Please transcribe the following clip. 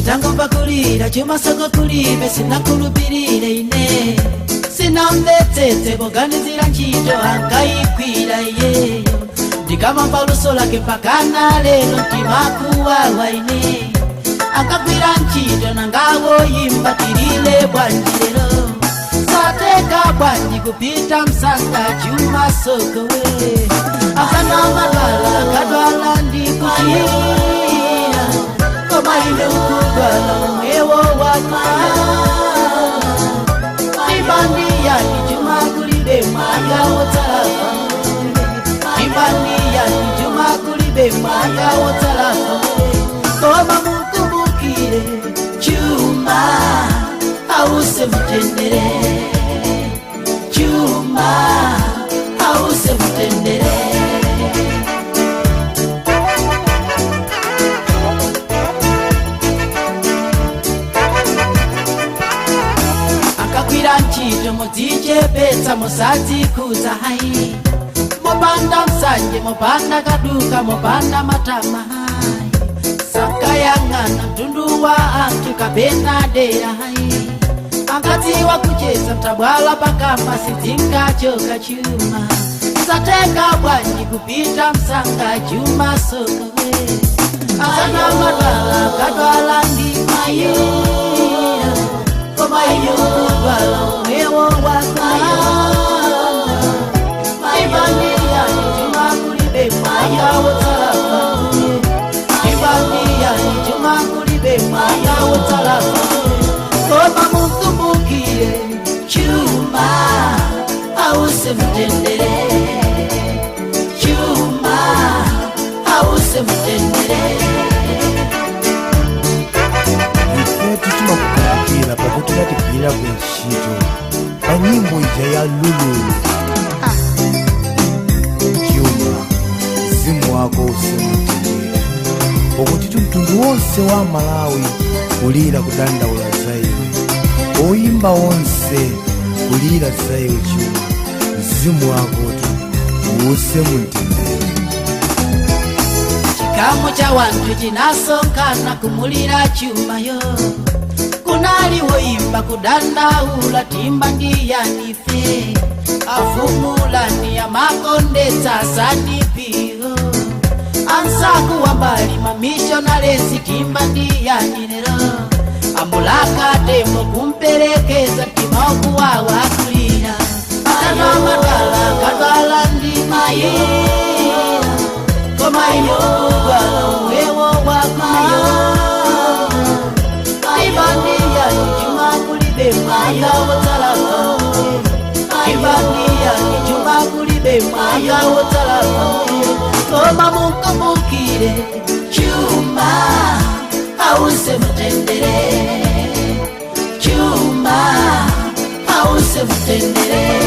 Nditangomva kulira Chuma soko kulibe, sinakulupirire ine, sinamvetsetse kuganizira ntchito ankayikwira iyeyo. Ndikamamba luso lake mpakana lero mtima kuwawa ine. Akagwira ntchito nangawo yimba tilile bwanji lero? Sateka bwanji kupita msanga Chuma Soko we? Asana madwala kadwala ndi kuchira, koma ine ukudwala omwewo wakwana. Ibandiyani Chuma kulibe mwaka wotsala? Ibandiyani Chuma kulibe mwaka wotsala? Koma mukumbukire Chuma ause mtendere, Chuma ause mtendere. Akagwira ntchito mudzichepetsa, musadzikuza hayi, mopanda msanje, mopanda kaduka, mopanda matama hayi. Sakayang'ana mtundu wa anthu kapena dera hayi. Ankadziwa kucheza mtabwala pakama sidzinkachoka. Chuma sateka bwanji kupita msanga Chuma Soko we? Asana madwala kadwala ndi mayira, koma iyo kudwala omwewo wakwana. Ibandiyani Chuma kulibe mwaka wotsala? Ibandiyani Chuma kulibe mwaka wotsala? Koma mukumbukire Chuma ause mtendere, Chuma ause mtendere. Ifetu timakukumbukira pakuti unatigwirira ku ntchito pa nyimbo ija ya Lululu. Chuma, mzimu wako usemutendere, pakuti mtundu wonse wa Malawi kulira kudandaula za iwe, oyimba onse kulira za iwe. Chuma, mzimu wakotu uuse mumtendere. Chikamu cha wanthu chinasonkhana kumulira Chumayo. Kunali woimba kudandaula, timba ndiyanife afumulani amakondetsa sanipiho ansaku wambali mamishonalesi, timba ndiyani lero amulaka tembo kumperekeza mtima okuwawa kulira. Atano amadwala kadwala ndi mayira, koma iyo kudwala omwewo wakuyo. Ibandiyani Chuma kulibe mwaka wotsala? Ibandiyani Chuma kulibe mwaka wotsala? Koma mukumbukire Chuma ause mtendere, Chuma ause mtendere.